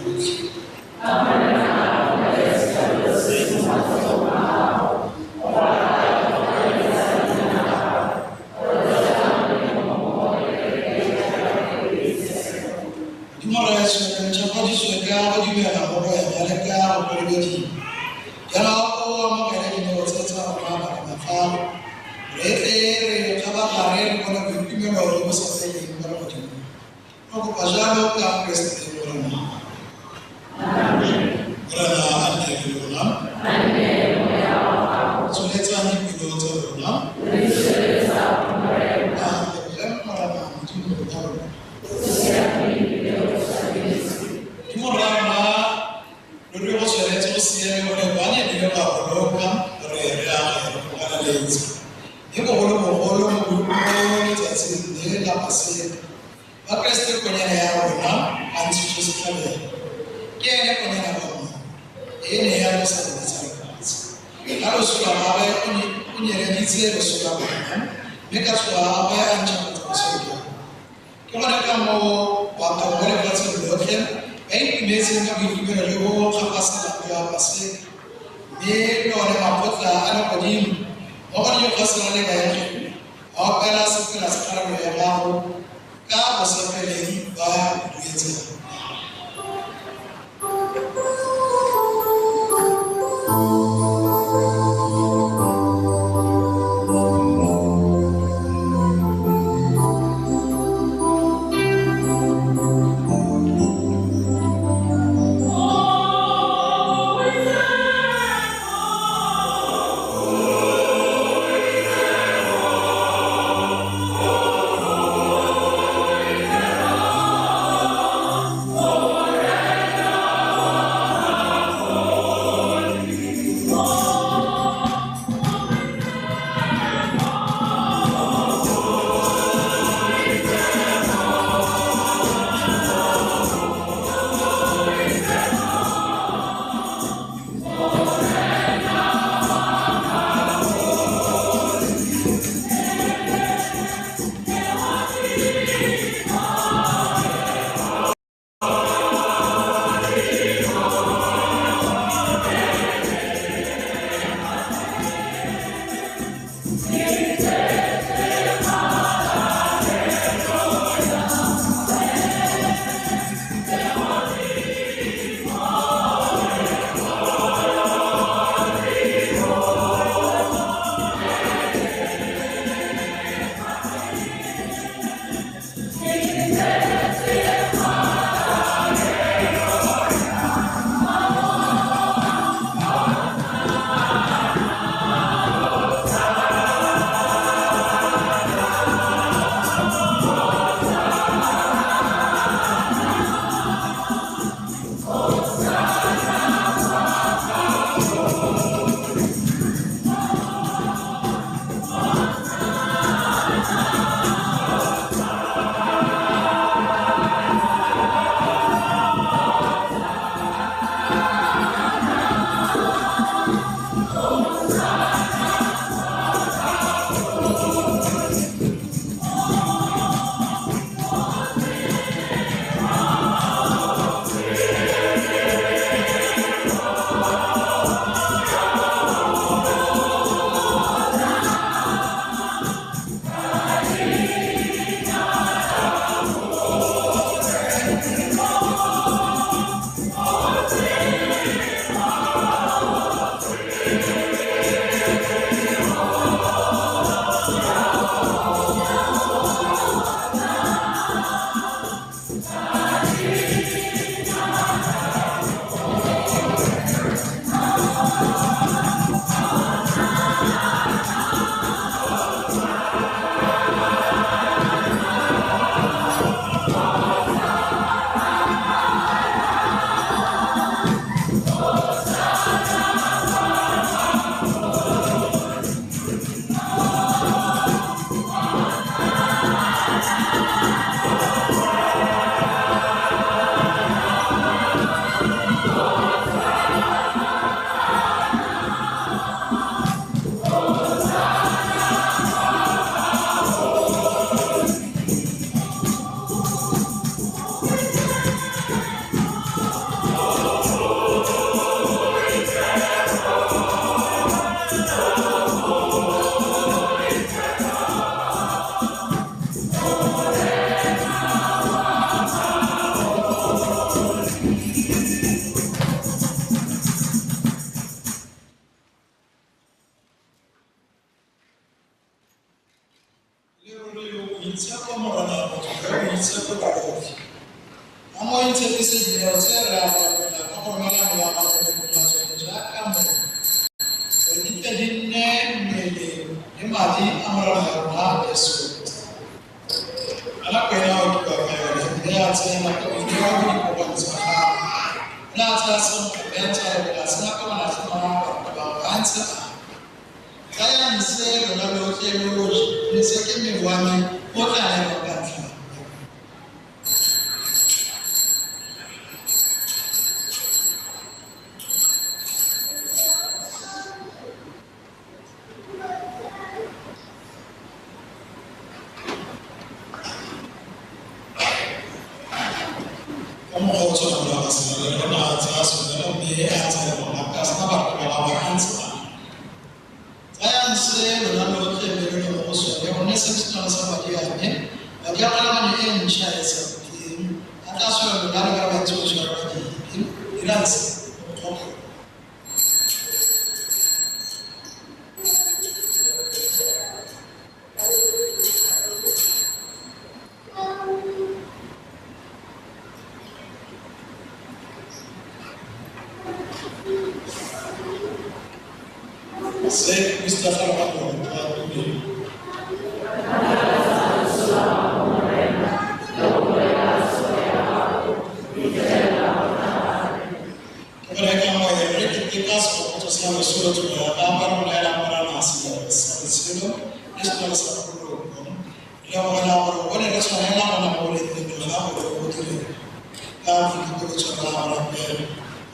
Yotlhe. Modimo Rraetsho, re ntšhafaditswe ka go dumela mo go wena le ka go kolobediwa. Jaana o amogele dineo tse tsa rona bana ba gago, re tle re kgabagare re bone boitumelo jo bo sa feleng kwa legodimong. Re kopa jalo ka Keresete Morena. Morena a nne le lona. Tsholetsang dipelo tsa lona. A leboge Morena Modimo wa rona. Modimo Rra, ruri go tshwanetse go siame gore ba ne le ba boloka re re age re go galaletse. Mme bogolobogolo mo letsatsing le la Paseka, fa Keresete konyana ya rona a ntshitswe setlhabelo, ke ene konyana wa Modimo, e ne ya tlosa dibe tsa lefatshe. Ka loso lwa gagwe o nyeleditse loso lwa bona, mme ka tsogo ya gagwe a ntšhafatsa botshelo jwa bona. Ke gone ka moo batho mo lefatsheng lotlhe ba itumetseng ka boitumelo jo bo kgaphaselang jwa Paseka, mme le one makgotla a legodimo mmogo le dikgosana le baengele ba opela sefela sa kgalalelo ya gago ka bosafeleng ba duetseng. Oh, rapela ka go romela moya wa gago mo go tsone jaaka mollo, gore di tle di nne mmele le madi a Morena wa rona Jesu Kriste. Ka nako ena o ke bua ka yone, mme a tsena ka boineelo mo dikobong tsa gagwe. O ne a tsaya senkgwe mme a ntse a leboga a sena ka manatlhomo a barutwa ba gagwe, a ntse a re, Tsayang se lona lotlhe lo lo je, gonne se ke mmele wa me o tla neelwang ka ntlha ya lona. Ka mokgwa o tshwanang morago ga selalelo, o ne a tsaya senwelo mme a tsaya leboga gape a sena barutwa ba gagwe, a ntse a re, Tsayang se lona lotlhe mme lo nwe mo go sone, gonne se ke senwelo sa madi a me, madi a kgolagano e ntšha e e sa khutleng, a tla swela lona le ba bantsi go tshwarelwa dibe. Dirang se, lo nkgopole. Se ke se tla ga go tla tumelo. Ke gore ka moya re keteka segopotso sa loso le tsogo ya gagwe, re mo neela Morena selalelo sa botshelo le senwelo sa poloko. Re lebogela gore o bone re tshwanela go nna mo bolengteng jwa gago le go bo direla ka boikokobetso re a go rapela.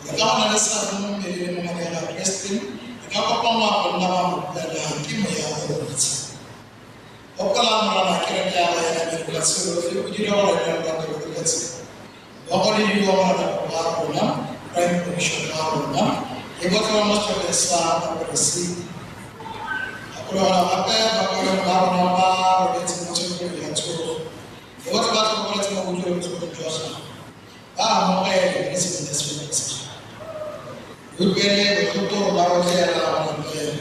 Gore ka go na le seabe mo mmeleng le mo mading a ga Kreste, re ka kopanngwa go nna ba mo utlwelang ke moya o o boitshepo. Gopola Morena kereke ya gago ya nameng lefatshe lotlhe, o dire gore e nne lorato lo lo tletseng. Mmogo le diwa Morena Papa wa rona, Prime Commissioner wa rona, le botlhe ba mo setlhopheng sa baperesiti. Gakologelwa gape bakaulengwe ba rona ba robetseng mo tsholofelo ya tsogo, le botlhe ba tlhokomeletseng mo boutlwelobotlhokong jwa gago. Ba amogele mo leseding la sefatlhego sa gago. Re utlwele botlhoko rona rotlhe re a go rapela,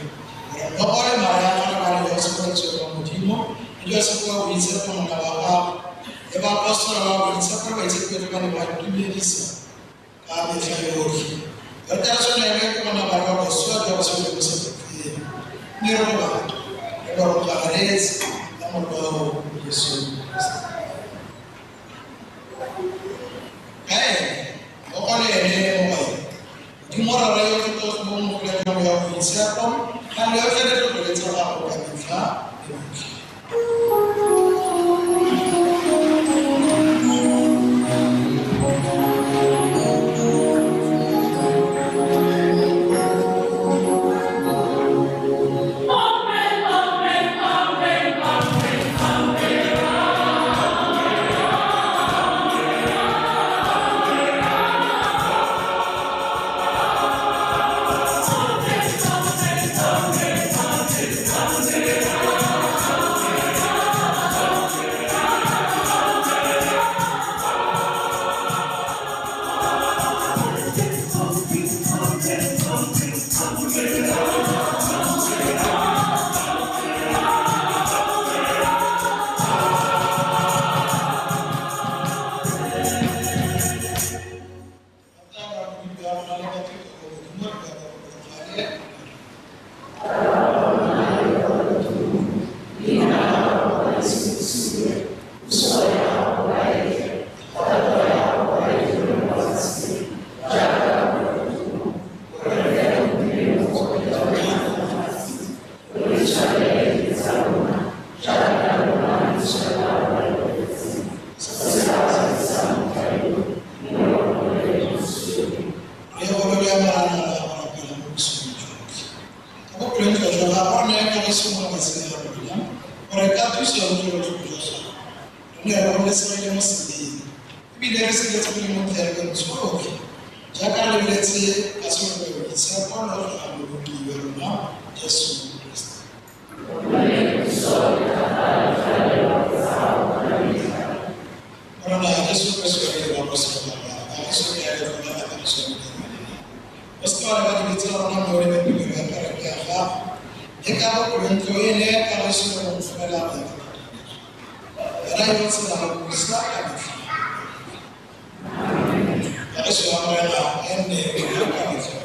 gore mmogo le Maria kgarebane yo o segofaditsweng wa Modimo, le Josefa wa boitshepo monna wa gagwe, le baapostola ba boitshepo le baitshepi botlhe ba ne ba itumedisa ka metlha yotlhe. Re tle re tshwanelwe ke go nna barwa boswa jwa botshelo jo bo sa khutleng, mme re go batho, re bo re tlagaretse ka Morwao Jesu Kriste. Ka ene, mmogo le ene le mo go ene, Modimo Rara yo o tlotlotsweng mo mogoleng jwa Moya o o Boitshepo, kgang yotlhe le tlotlo le tsa gago ka metlha le metlha. Re golole Morena re a go rapela mo bosigong jotlhe. Ka bopelontle jwa gago re neye kagiso mo mafatsheng a rona, gore ka thuso ya boutlwelobotlhoko jwa gago re nne re gololesegile mo sebeng, ebile re sireletsegile mo ditlhaelong tsotlhe, jaaka re lebeletse ka tsholofelo boitshepo le go tloga Moloki wa rona Jesu Kriste. Morena Jesu Kriste wa re baapostola ba gago, kagiso ke ya le tlogela, kagiso ya Modimo le lena. O se ke wa leba dibe tsa rona mme o lebe tumelo ya kereke ya gago, le ka bopelontle o e neye kagiso le go ntlogela go ya ka thato ya gago. Wena yo o tshelang le go busa ka metlha. Kagiso re se amogelang e nne rona ka metlha.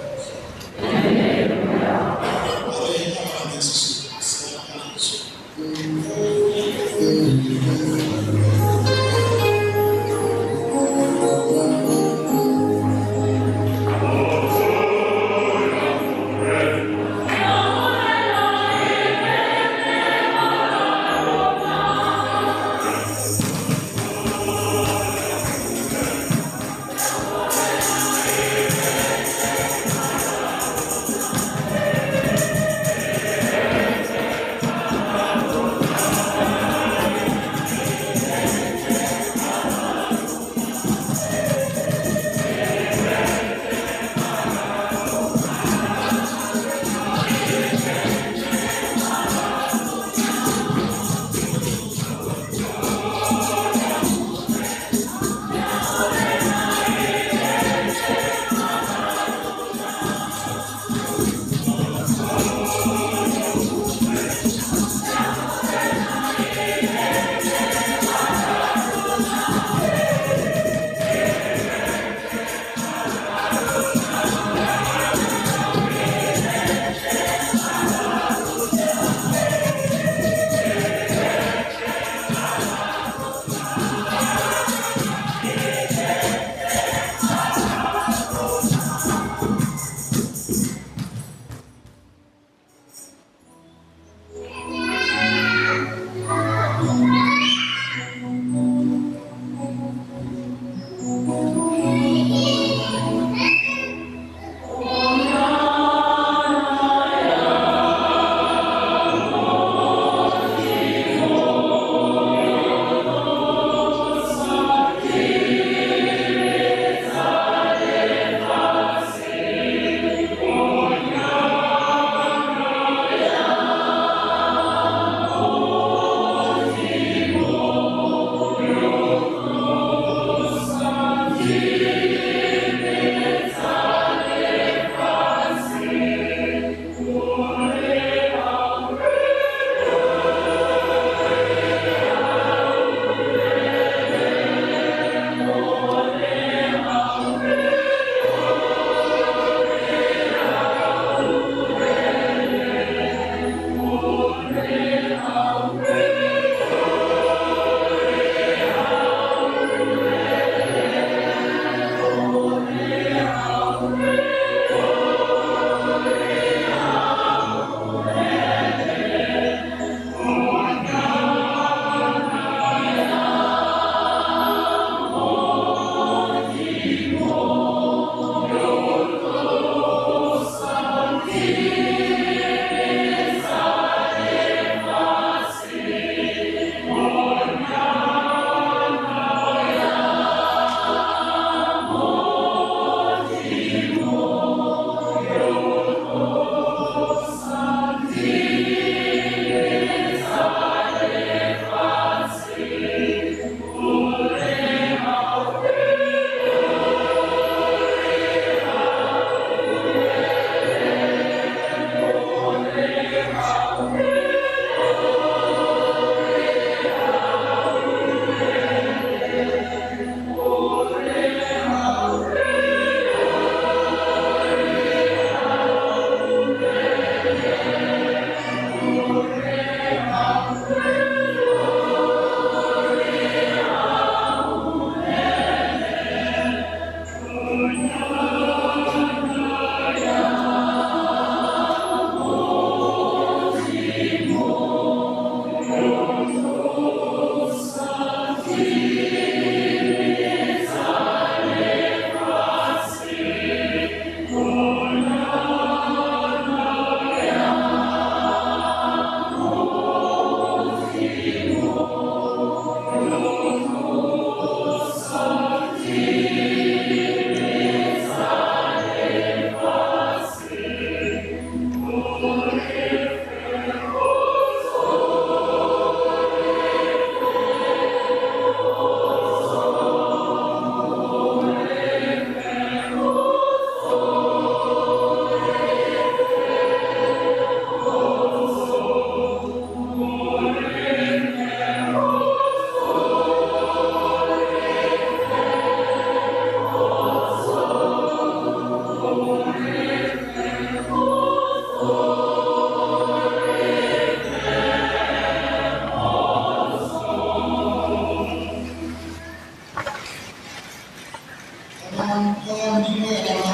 A re amogeleng sesupo sa kagiso. Amen.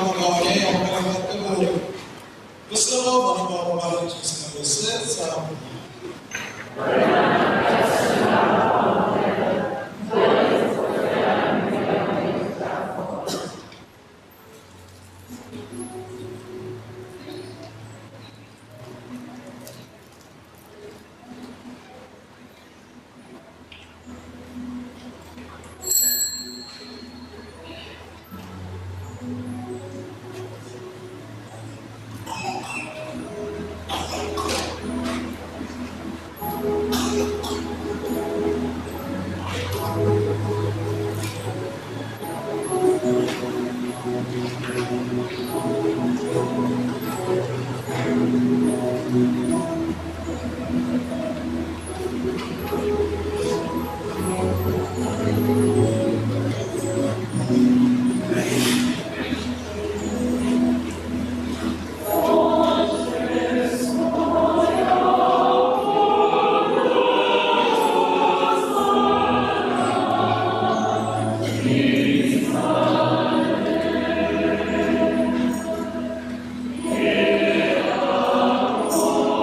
karolo ka one ya go ka tebogo. Go sego bana ba go baletswe senwelo se sa Modimo. Amen.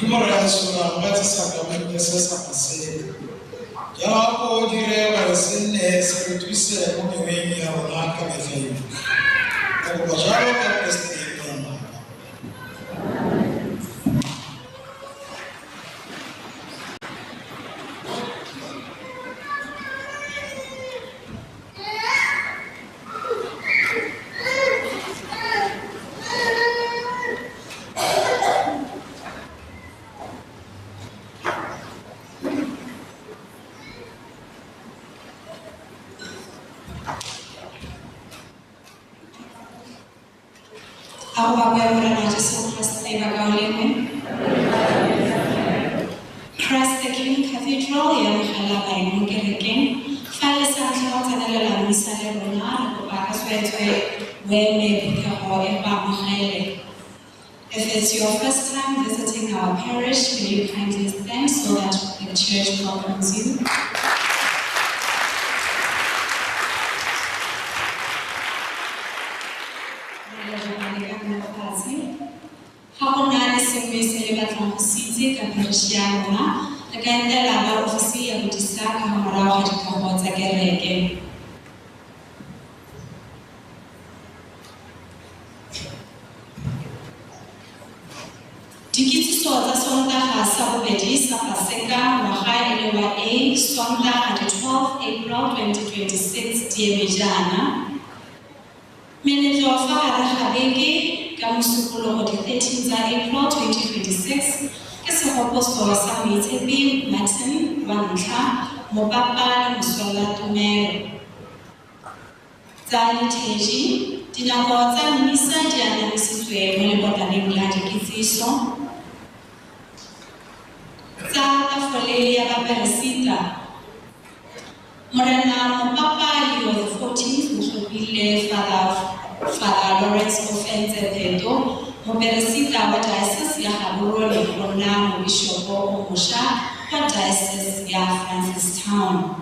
Modimo re a sola amogetse sakramente se sa Paseka. Jalo a ko o dire gore se nne se re thuse mo meweng ya rona ka metlha yotlhe. Re kopa jalo ka Keresete Morena. A go bakwe Morena Jesu Kriste bakaulengwe. Christ the King Cathedral ya amogela baeng mo kerekeng. Fa le sa ntlha go tsenelela misa le rona, re kopa ka tsweetswe o eme phuthego e go amogele. If it's your first time visiting our parish, will you kindly stand so that the church welcomes you? Ga go na le sengwe se le batlang go se itse ka parish ya rona, re ka etela ba ofisi ya bodisa ka fa morago ga dikago tsa kereke. Dikitsiso tsa Sontaga sa bobedi sa Paseka ngwaga e le wa A, Sontaga di 12 April 2026 di eme jaana. Meletlo fa gare ga beke ka Mosupologo di 13 tsa April 2026 ke segopotso sa Moitshepi Martin wa ntlha, mopapa le mosola tumelo. Tsa liturgy, dinako tsa mmisa di anamisitswe mo lebotaneng la dikitsiso. Tsa tafole ya baperesita, Morena Mopapa Leo the 14th o tlhophile Father Lawrence Ofentse Pheto, moperesita wa Diocese ya Gaborone go nna mobishopo o mošwa wa Diocese ya Francistown.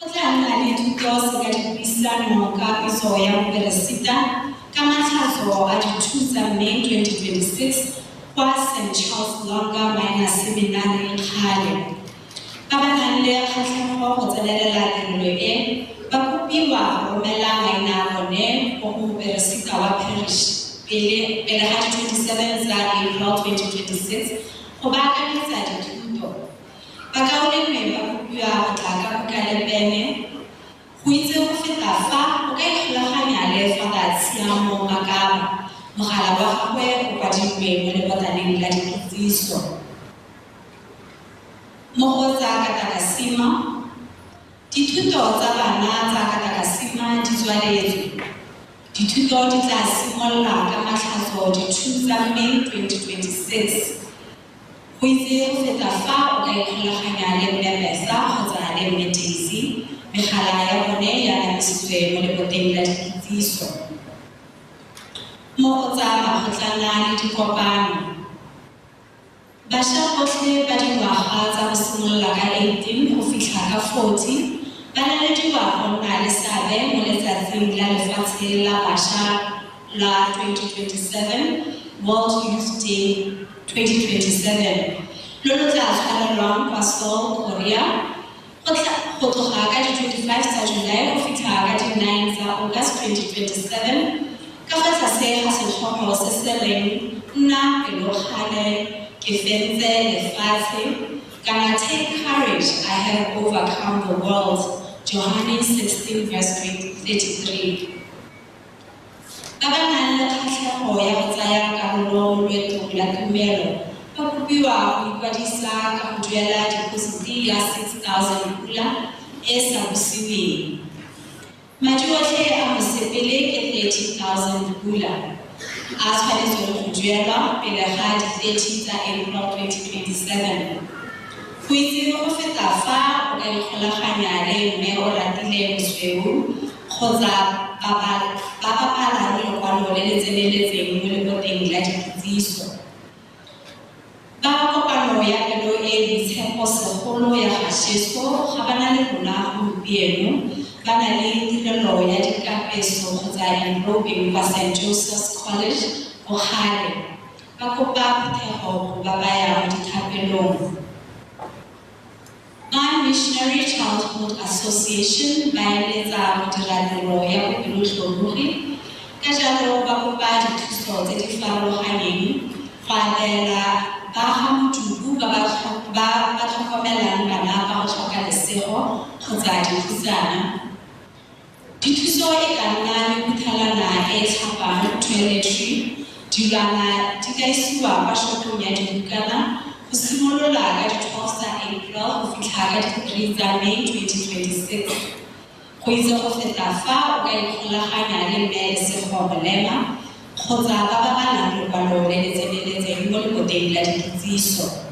Go tla nna le thuto seka dipuisano ka pitso ya moperesita ka Matlhatso a di-2 tsa May 2026 kwa St. Charles Lwanga Minor Seminary Kgale. Ba ba nang le kgatlhego go tsenelela tirelo e, ba kopiwa go romela maina a bone go go moperesita wa parish pele ga di-27 tsa April 2026 go baakanyetsa dithuto. Bakaulengwe ba kopiwa go tla ka buka le pene. Go itse go feta fa, o ka ikgolaganya le Father Tshiamo Makaba, mogala wa gagwe o kwadilwe mo lebotaneng la dikitsiso. Mo go tsa katakasima, dithuto tsa bana tsa katakasima di tswaletswe. Dithuto di tla simolola ka Matlhatso di-2 tsa May 2026. Go itse go feta fa, o ka ikgolaganya le Mme Besa kgotsa le Mme Daisy, megala ya bone ya anamisitswe mo leboteng la dikitsiso. Mo go tsa makgotlana le dikopano, bašwa botlhe ba dingwaga tsa go simolola ka 18 go fitlha ka 40 ba lalediwa go nna le seabe mo Letsatsing la Lefatshe la Bašwa la 2027, World Youth Day 2027, lo lo tla tshwarelwang kwa Seoul, Korea, go tloga ka di-25 tsa July go fitlha ka di-9 tsa August 2027 ka fa tlase ga setlhogo se se reng "Nna pelokgale, ke fentse lefatshe" kana "Take courage, I have overcome the world", Johannes 16 verse 33. Ba ba nang le kgatlhego ya go tsaya karolo mo loetong la tumelo ba kopiwa go ikwadisa ka go duela depositi ya 6000 pula e sa busiweng. Madi otlhe a mosepele ke 30,000 pula, a tshwanetsweng go duelwa pele ga di-30 tsa April 2027. Go itse go feta fa, o ka ikgolaganya le Mme Oratile Mosweu kgotsa ba ba balang lekwalo le le tseneletseng mo leboteng la dikitsiso. Ba kopano ya Pelo e Boitshepo Segolo ya ga Jesu ga ba na le rona gompieno. ba na le tirelo ya dikapeso kgotsa enrobing kwa St. Joseph's College Mogale. Ba kopa phuthego go ba baya mo dithapelong. Ba Missionary Childhood Association ba eletsa go dira tiro ya bopelotlhomogi, ka jalo ba kopa dithuso tse di farologaneng go abela ba ga Modubu ba ba tlhokomelang bana ba go tlhoka lesego kgotsa dikhutsana. Dithuso e ka nna mephuthelwana e e tlhapang, toiletry, dilwana di ka isiwa kwa shopong ya dibukana go simolola ka di-12 tsa April go fitlha ka di-3 tsa May 2026. Go itse go feta fa o ka ikgolaganya le Mme Lesego Molema kgotsa ba ba balang lekwalo le le tseneletseng mo leboteng la dikitsiso.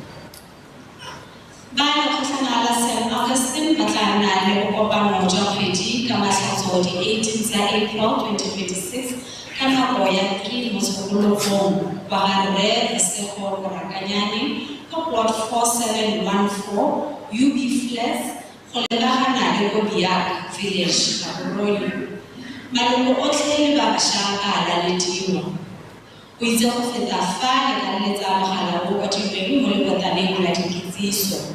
Ba lekgotlana la St. Augustine ba tla nna le bokopano jwa kgwedi ka Matlhatso di-18 tsa April 2026 ka nako ya 3 mo tshokologong kwa ga Rre Lesego Morakanyane kwa plot 4714 UB Flats go lebagana le Kobiak Village, Gaborone. Maloko otlhe le ba bašwa ba a lalediwa. Go itse go feta fa le ka leletsa mogala o o kwadilweng mo lebotaneng la dikitsiso.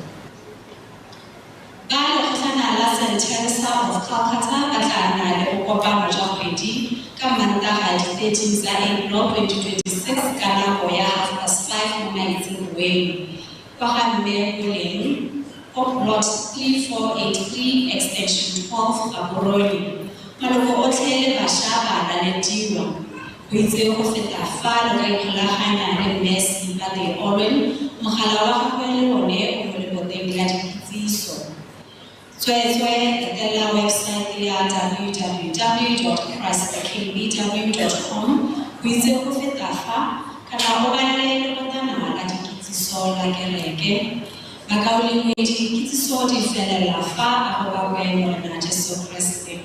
Ba lekgotlana la St. Teresa of Calcutta ba tla nna le bokopano jwa kgwedi ka Mantaga di-13 tsa April 2026 ka nako ya 5:30 mo maitseboeng kwa ga Mme Boleng ko plot 3483 extension 12 Gaborone. Maloko otlhe le bašwa ba a lalediwa. Go itse go feta fa le ka ikgolaganya le Mme Sipate Owen, mogala wa gagwe le one o mo leboteng la dikitsiso. Tsweetswee etela website ya www.christthekingbw.com go itse go feta fa kana o bale lebotana la dikitsiso la kereke. Bakaulengwe, dikitsiso di felela fa a go bakwe Morena Jesu Keresete.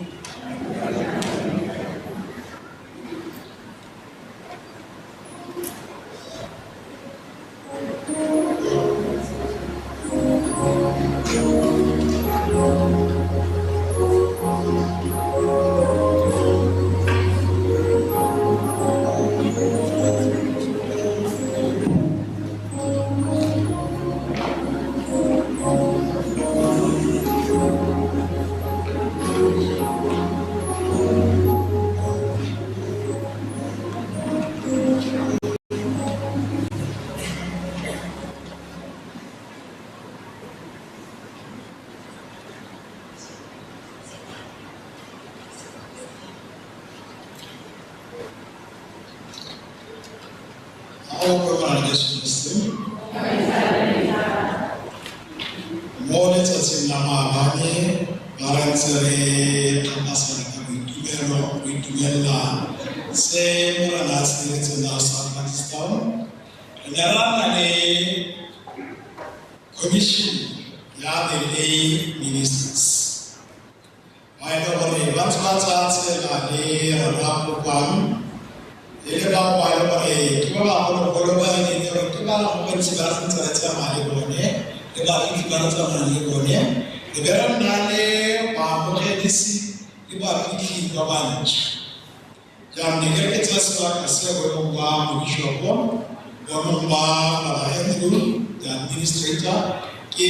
A go bakwe Morena Jesu Keresete. Mo letsatsing la maabane ba re ntse re tlhapasana ka boitumelo go itumelela se Morena a se diretseng la sa Pakistan. Re ne ra nna le commission ya the lay ministers ba e le gore ba ntse ba tsaya tsela le rra Kopang e le bao ba e le gore ke ba bagologolo ba e leng gore ke ba gontsi ba re ntse re tsamaya le bone le bafitlhi ba re tsamayang le bone. Re be re nna le baamogedisi le bafitlhi ba bantšha. Jaanong ne ke re ke tsaya sebaka se boemong ba mobishopo, boemong ba Baba Andrew, the administrator, ke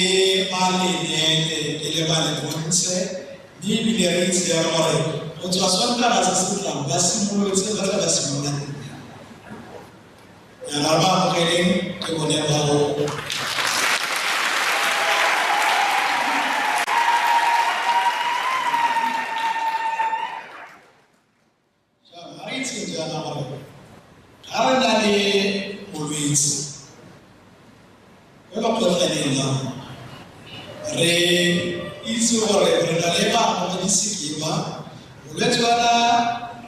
ba le neele ke le ba le bontshe, mme ebile re itse jalo gore go tswa Sontaga se se tlang ba simolotse ba tla ba simolola tiro. Jaanong re ba amogeleng ke bone bao. Jaanong ga re itseng jaana gore ga re na le bolwetse mo lekgotlaneng la rona, re itse gore re na le baamogedisi ke ba bolwetse bana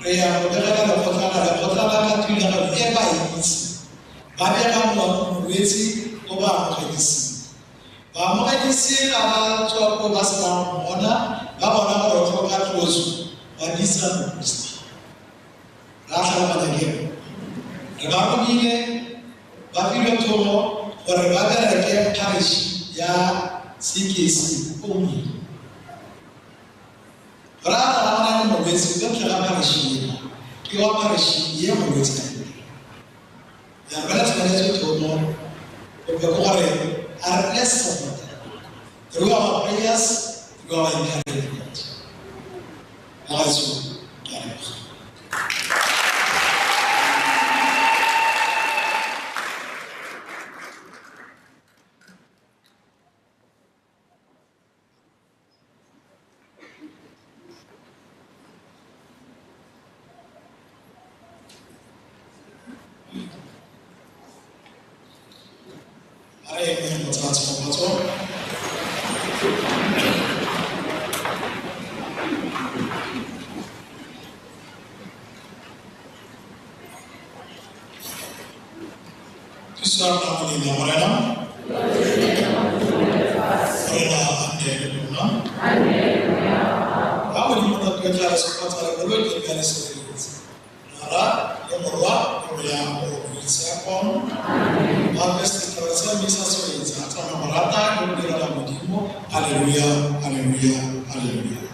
re ya go begela lekgotlana, lekgotlana ka thulaganyo e ba itse ba bega molwetse ko baamogedising. Baamogedisi ga ba tswa ko ba senang go mmona, ba bona gore o tlhoka tlotso, ba bitsa moprista. Ra tlhaloganya ke re re ba romile ba filwe thomo gore ba bereke parish ya CKC only. Ra ra ona le molwetse ka ntle ga parish ke wa parish ye molwetse. Ya ba tshwanetse thomo go be gore a re let's support them through our prayers, through our encouragement. Bagaetsho, ke a leboga. A re emeng go tsaya tshogotso. Thuso ya rona mo leineng la Morena. Morena a nne le lona. Ka Modimo Ntate o tla re segofatsa re boloke mme a re sireletse. Rara le Morwa le Moya o o Boitshepo. Gape setlhare sa mme sa tsweletsa tsa go rata le go direla Modimo. Haleluya, haleluya, haleluya.